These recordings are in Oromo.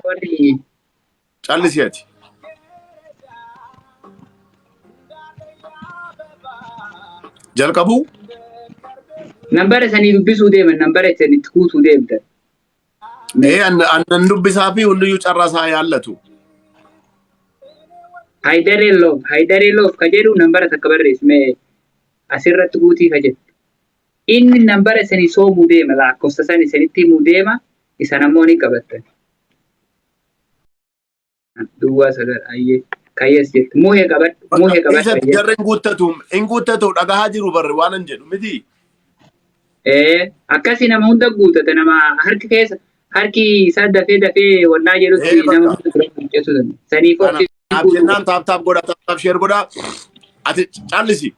Warri Callisi ati. Jalqabuu? Nambara sanii dubbisuu deeman, nambara itti guutuu deemtan. Ee, annan dubbisaa fi hundiyyuu carraa isaa yaallatu. Hayidaree Loof, Hayidaree Loof ka jedhu nambara takka barreessi asirratti guutii ka jedhu. Inni nambara sanii soomuu deema, lakkoofsa san isinitti himuu deema, isan ammoo ni qabattan. Duwwaa sagal ayyee kayyas jettu. Muhee qabadhu, muhee qabadhu Isa ayyee. jarri hin guuttatu, hin guuttatu dhagahaa jiru barre waan hin jedhu miti. Ee, akkasii nama hunda guuttata, nama harki keessa harki isaa dafee dafee wannaa jedhutti Ee, nama bakka. hunda dura guuttachuu danda'a. Saniif Kanaaf ofi guutuu. jennaan tap tap godha, tap tap share godha. Ati callisi.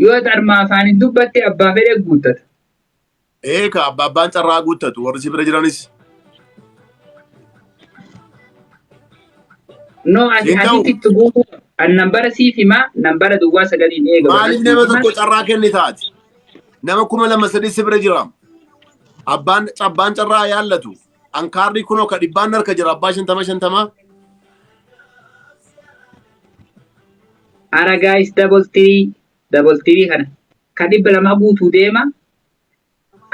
Yoo ati armaa afaaniin dubbatte abbaa fedhe guuttata. Ee ka abbaan carraa guuttatu warri si bira jiranis. No, ati Siin ta'u. asitti itti guutuu an nambara siif himaa, nambara duwwaa sagaliin eega. Maaliif nama tokko carraa kennitaati? Nama 2000 3 si bira jira. Abbaan carraa yaallatu. Ankaarri kunoo ka dhibbaan harka jira abbaa 50 50. Ara guys, double three, double three kana ka 200 guutuu deema,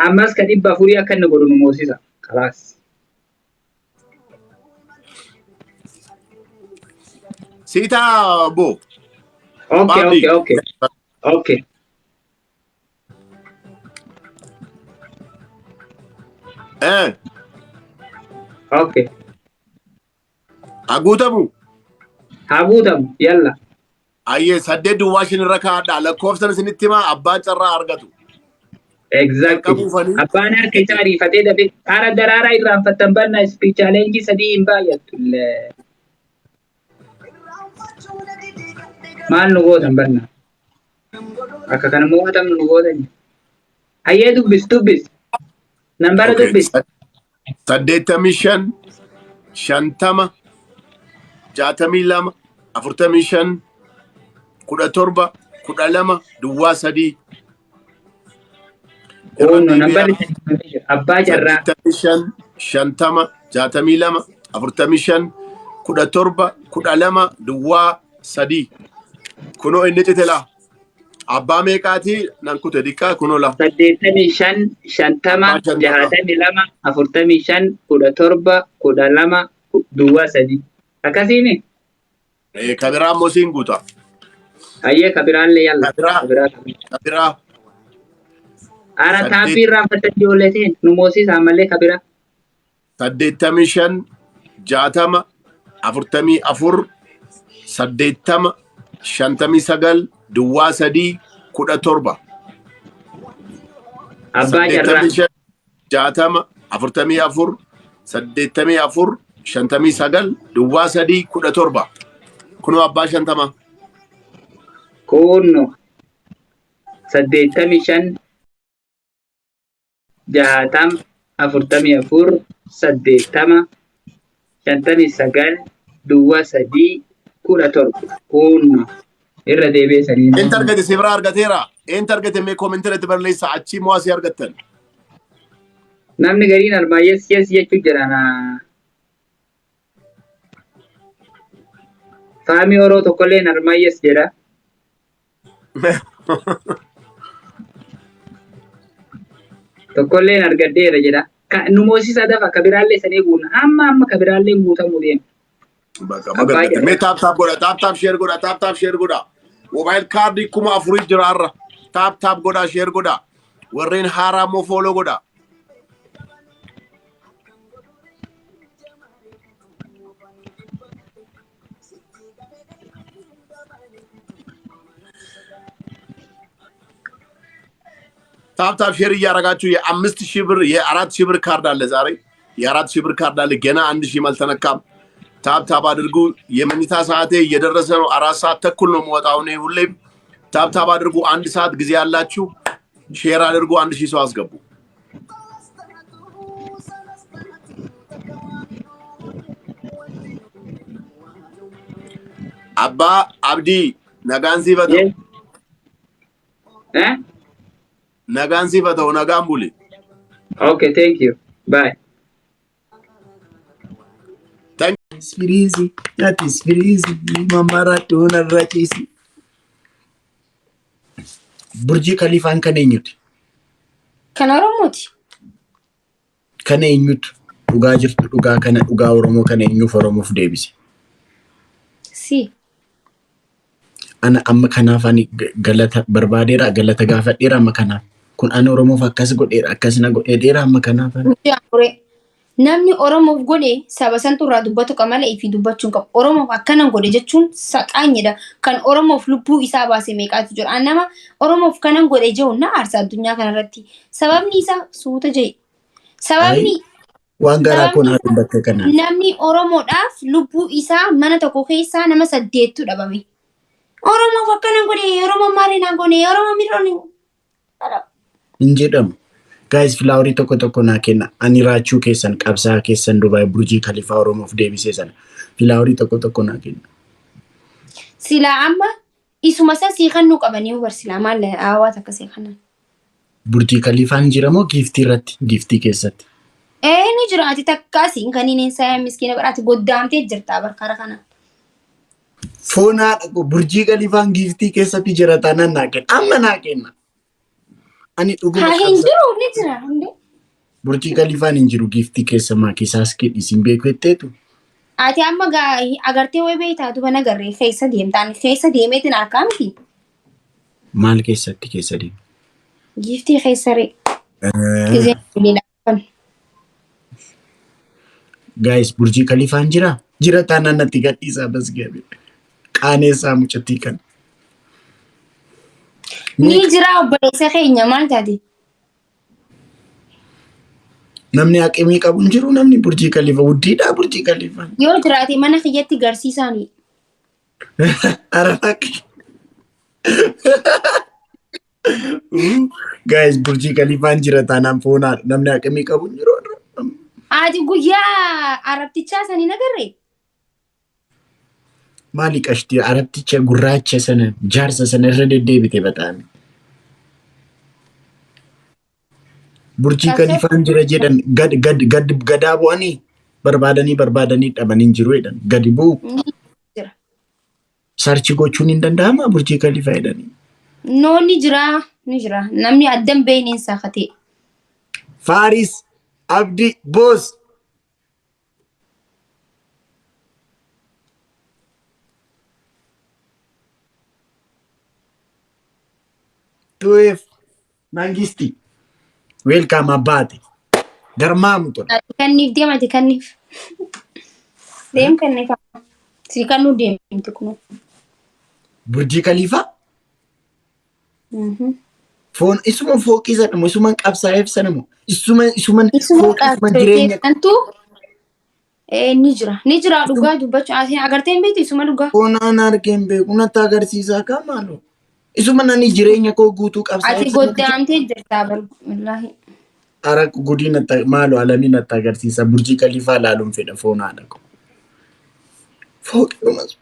ammas ka 400 akka inni godhu nu moosisa. Kalaas. Siitaa boo. Okay. Baabdi. Okay. Okay. Haa guutamu. Haa guutamu. Yalla. Ayyee, 8 duwwaa 5 irra kaa'adhaa, lakkoofsan isinitti himaa, abbaan carraa argatu. Exactly. Jalqabuufanii. Abbaan harka isaa ariifatee dafee haara daraaraa irraanfattan banna speed challenge sadii hin baay'attu illee. Maal nu gootan banna? Akka kana moo'atamnu nu gootan. Hayyee, dubbis, dubbis. Nambara Okay. dubbis. 85, 50, 62, 45, 17, 12, duwwaa sadii. Irra Kunno deebi'aa. nambarri sadi himamee jira. Abbaa carraa. 85, 50, 62, 45, 17, 12, duwwaa sadii. Kunoo inni cite laa. Abbaa meeqaatii nan kute diqqaa kunoo laa. 85, 50, Abbaa 50. 62, 45, 17, 12, duwwaa sadii. Akkasiimi? Kabiraa immoo siin guuta. Hayyee, kabiraallee yalla. Kabiraa. Kabiraa. Kabiraa. Ara Saddeet. taappii irraanfattan ijoollee ta'en nu moosisaa malee kabiraa. 85, 60, 44, 80, 59, duwwaa sadii, 17. Abbaa carraa. 85, 60, 44, 84, 59, duwwaa sadii, 17. Kunoo abbaa 50. Kunno 85, 60, 44, 80, 59, duwwaa sadii, 17. Kunno irra deebi'ee sanii. Eentu argate? Si biraa argateera. Eentu argate? Mee comment irratti barreessaa, achii moo asii argattan? Namni gariin armaa yes yes jechuu jira na. Faamii Oroo tokkolleen armaa yes jedha. Tokkolleen argadheera jedha. Nu moosisaa dafa, kabiraallee sanii guunna. Amma amma kabiraallee guutamuu deema. Bakka Abbaa baga jedha. Mee tap tap godha, tap tap share godha, tap tap share godha. Mobile kaardii 4000 jira har'a. Tap tap godha, share godha. Warreen haaraa immoo follow godha. Tap tap share እያደረጋችሁ የ5,000 ብር፣ የ4,000 ብር ካርድ አለ ዛሬ። የ4,000 ብር ካርድ አለ። ገና 1,000 አልተነካም። Tap tap አድርጉ። የመኝታ ሰዓቴ እየደረሰ ነው። 4 ሰዓት ተኩል ነው የምወጣው እኔ ሁሌም። Tap tap አድርጉ። አንድ ሰዓት ጊዜ ያላችሁ share አድርጉ። 1,000 ሰው አስገቡ። አባ አብዲ nagaan siifatu. Yes. Eh? Nagaan siif haa ta'u, nagaan buli. Okay, thank you. Bye. Thank Firiizi, atis firiizi, mamaradhu narra ciisi. Burjii Kaliifaan kan eenyuti? Kan Oromooti. Kan eenyutu dhugaa jirtu dhugaa kana dhugaa Oromoo kana eenyuuf Oromoof deebise? Si. Ana amma kanaaf ani galata barbaadeera, galata gaafadheera amma kanaaf. Kun ani Oromoof akkas godheera, akkas na godheera amma kanaaf ani. Guyyaa muree. Namni Oromoof godhe saba santu irraa dubbatu qaba malee ifii dubbachuu hin qabu. Oromoof akkana godhe jechuun saqaanyidha. Kan Oromoof lubbuu isaa baase meeqaatu jira. An nama Oromoof kanan godhe jedhu na aarsa addunyaa kanarratti. Sababni isaa suuta jedhe. Sababni Waan garaa koo sababni naa dubbatte kanaaf. Namni Oromoodhaaf lubbuu isaa mana tokko keessaa nama saddeettu dhabame. Oromoof akkana godhe, Oromoon maali naan goone, Oromoo mirroon. Hin jedhamu. Guys, flowerii tokko tokko naa kenna. Ani raachuu keessan qabsaa keessan Dubaay Burjii Kalifaa Oromoof deebisee sana. Flowerii tokko tokko naa kenna. Silaa amma isuma san sii kennuu qabanii hubar silaa maal hawaasa akka sii kennan. Burjii Kalifaan jira moo giiftii irratti? Giiftii keessatti. Ee, ni jira. Ati takkaa siin kan inni saya miskiina bara ati goddaamtee jirta bar kara kana. Foon haadha koo, Burjii Kalifaan giiftii keessatti jira taanaan naa kenna. Amma naa kenna. Ani dhuguma Haa, hin qabsa. jiru, ni jira hundee. Burjii Kalifaan hin jiru giiftii keessa maakisaas kedhis hin beeku jetteetu. Ati amma agartee wayi beektaa duba nagarree keessa deemta. Ani keessa deemeetiin harkaa miti. Maal keessatti keessa deemu? Giiftii keessa ree. Gizee waliin afan. Guys, Burjii Kalifaan jira? Jira taanaan natti gadhiisaa basgabe. Qaaneessaa mucattii kana. Ni jira, obboleessa keenya, maal taate? Namni haqimii qabu hin jiru, namni Burjii Kalifa wuddiidha Burjii Kalifaan. Yoo jiraate mana kiyyatti garsiisaani. Arafaq. Guys, Burjii Kalifaan jira taanaan foonaadha. Namni haqimii qabu hin jiru. Ati guyyaa arabtichaa sanii nagarree? Maali qashtii arabticha gurraacha sana jaarsa sana irra deddeebite baxaame. Burjii Kalifaan jira jedhan gad gad gad gadaa bu'anii barbaadanii barbaadanii dhabanii hin jiru jedhan gadi bu'u. Ni jira. Search gochuun hin danda'ama Burjii Kalifaa jedhanii. No, ni jira, ni jira. Namni addan beeyneen saakatee. Faaris Abdi Boos. Tuif Mangisti. Welcome abbaate. Garmaamu tola. Ati kanniif deem, ati kanniif. Deem kanniif. Si kannuu deemti kun. Burjii Kaliifaa foon isuma fooqii sana moo isuma qabsaa'eef sana moo isuma Isuma fooqii isuma jireenya qabsooteessantu ni jira. Ni jira, dhugaa dubbachuu. Ati agartee hin beektu isuma dhugaa. Foonaan argeen beeku natti agarsiisaa kaa maaloo. Isuma nani jireenya koo guutuu qabsaa'eef Ati sana. goddaamtee jirtaa bar wallaahi. Ara gudii natti maaloo alamii natti agarsiisa, Burjii Kaliifaa laaluun fedha foonaadha ko. Fooqii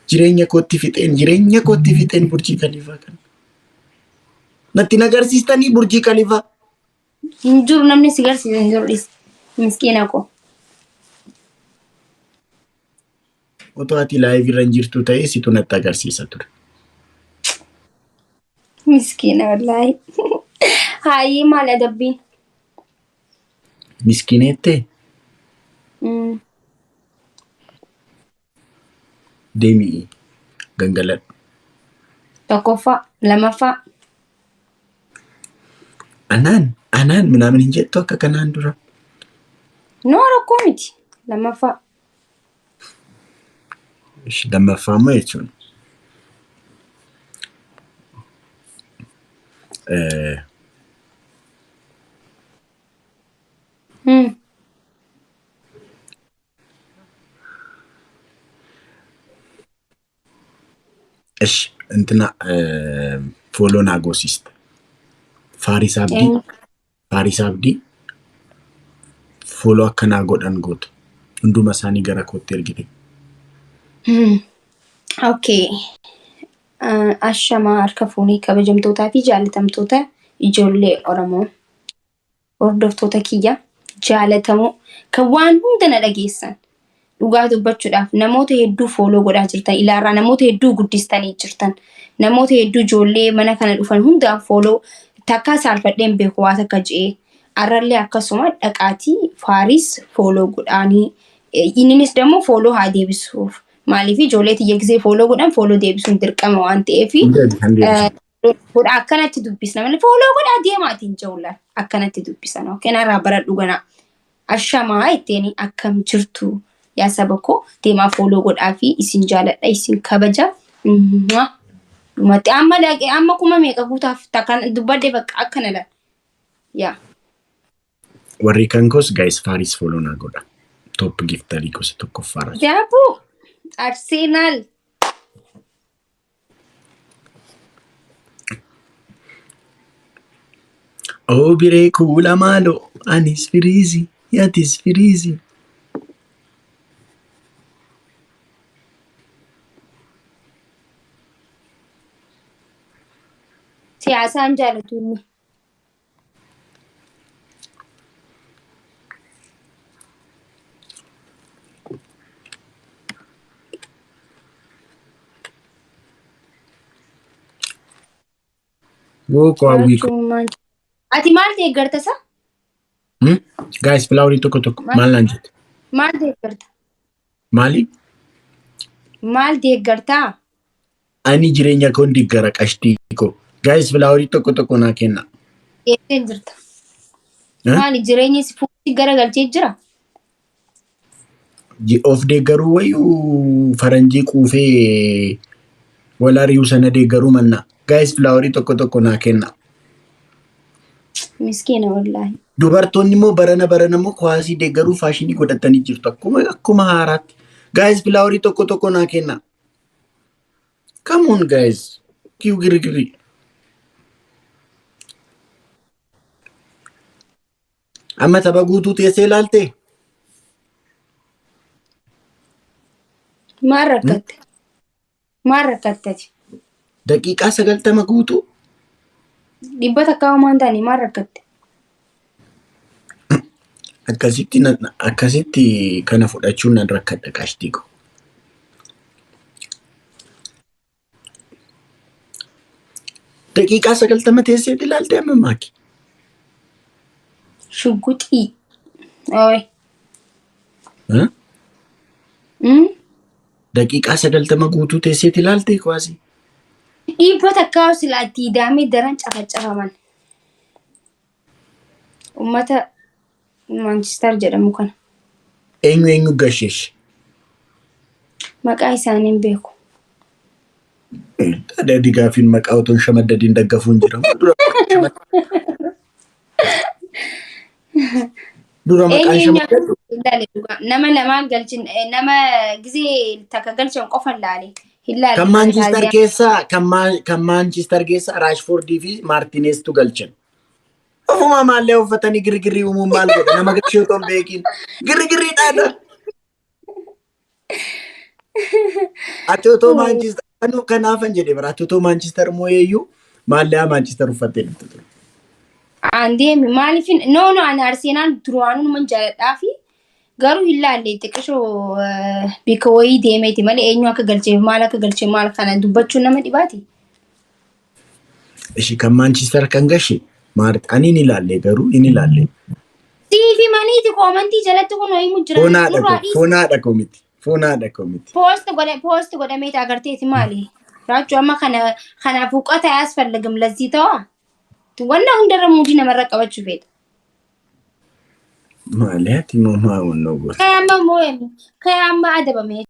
jireenya kootti fixeen, jireenya kootti fixeen Burjii Kaliifaa kana. Natti hin agarsiistanii Burjii Kaliifaa? Hin jiru, namni si garsiisa hin jiru, dhis. Miskiina koo. Otoo ati live irra hin jirtu ta'ee situ natti agarsiisa ture. Miskiina wallaahi. Haayii, maal adabbiin? Miskiineettee deemii gangaladhu. Tokkoffaa, lamaffaa. Anaan anaan minaamin hin jettu akka kanaan dura. No, rakkoo miti. Lammaffaa. Ishi lammaffaa immoo jechuun. Ishi intina follow naa goosiste. Faaris Abdii. Eenyu? Faaris Abdii follow akka naa godhan gootu. Hunduma isaanii gara kootti ergite. Okay. Ashamaa harka fuunee, kabajamtootaa fi jaalatamtoota ijoollee Oromoo, hordoftoota kiyya jaalatamoo kan waan hunda na dhageessan, dhugaa dubbachuudhaaf namoota hedduu follow godhaa jirtan, ilaarraa namoota hedduu guddistanii jirtan, namoota hedduu ijoollee mana kana dhufan hundaaf follow takkaa saalfadheen beeku waa takka je'ee arrallee akkasuma dhaqaatii Faaris follow godhaanii, inninis ደግሞ follow haa deebisuuf. Maaliif ijoollee tiyya gisee follow godhan follow deebisuun dirqama waan ta'eef godha. Akkanatti dubbisna malee follow godhaa deemaatiin jawlaan akkanatti dubbisan. Kanarraa baradhu ganaa. Ashamaa ittiin akkam jirtu yaa saba koo, deemaa follow godhaa fi isin jaaladha, isin kabaja. Dhumatti amma dhaqee amma 5000 guutaaf takkan dubbadde bakka akkana laal. Yaa. Warri kan koos guys, Faaris follow naa godha. Top gifterii gosa tokkoffaarra. Jaabuu Arsenaal. Oo biree kuula maaloo, anis firiizi atis firiizi. Siyaasaan jaalatu inni. Woo hawwii koo. Ati maal deeggarta isa? Guys, flowerii tokko tokko maal naan jette? Maal deeggarta? Maali? Maal deeggartaa? Ani jireenya koon deeggara, qashtii koo. Guys, flowerii tokko tokko naa kenna. Eesseen jirta? Maali jireenyi si fuutti garagalchee jira? Of deeggaruu wayyuu faranjii quufee wal ari'uu sana deeggaruu mannaa. Guys, flowerii tokko tokko naa kenna. Miskiina wallaahi. Dubartoonni immoo barana barana immoo kuwaasii deeggaruu faashinii godhatanii jirtu akkuma haaraatti. Guys, flowerii tokko tokko naa kenna. Come on guys. Kiyu girgirri. Amma tapha guutuu teessee ilaaltee? Maal rakkatte? Maal rakkatte ati? Daqiiqaa 90 guutuu? 100 homaan taane, maal rakkatte? Akkasitti kana fudhachuun nan rakkadha, qashtii koo. Daqiiqaa 90 teesseet ilaaltee amma maaki? Shugguxii. Ooy. Daqiiqaa 90 guutuu teesseet ilaaltee kuwaasii? 100 silaa itti ida'amee daran cafacafaman. Uummata Maanchister jedhamu kana. Eenyu eenyu gasheesh? Maqaa isaanii hin beeku. Dhadhi gaafiin maqaa otoo hin shamaddadiin daggafuu hin jiramu. Dura maqaan Eenyu eenyu akka shamaddadu. hin ilaale dhugaa. Nama lamaan galchin, nama gizee takka galchan qofa ilaale. Hin ilaale. Kan Maanchister keessaa kan Maanchister keessaa Raashfordii fi Maartineeztu galchan. Ofuma maallee uffatanii girgirrii uumuun maal godha? Nama galchee otoo hin beekin. Girgirrii dhaadha. Ati otoo Maanchister kanaafan jedhee bara, ati otoo Maanchister moo'eeyyuu maallee Maanchister uffattee dhufte ture. Aan deemi maaliif no no, ani Arsenaal duraanuu numan jaaladhaa fi garuu hin laalle, xiqqishoo bika wayii deemeeti malee eenyu akka galchee maal akka galchee maal kana dubbachuun nama dhibaati. Ishi kan Maanchister kan gashe Maart ani hin ilaalle, garuu hin ilaalle. Siifi maniiti commentii jalatti kun himu jira. Foonaadha Nurraa koo dhiisi. foonaadha koo miti, foonaadha koo miti. Post godhe, post godhameeti agarteeti maali? Raachuu amma kana kanaaf huqata ያስፈልግም ለዚህ ተዋ wanna hundarra muudii namarra qabachuu feeta. Maali ati moo maa onnoo goota? Kaya amma moo'ame, kaya amma adabame.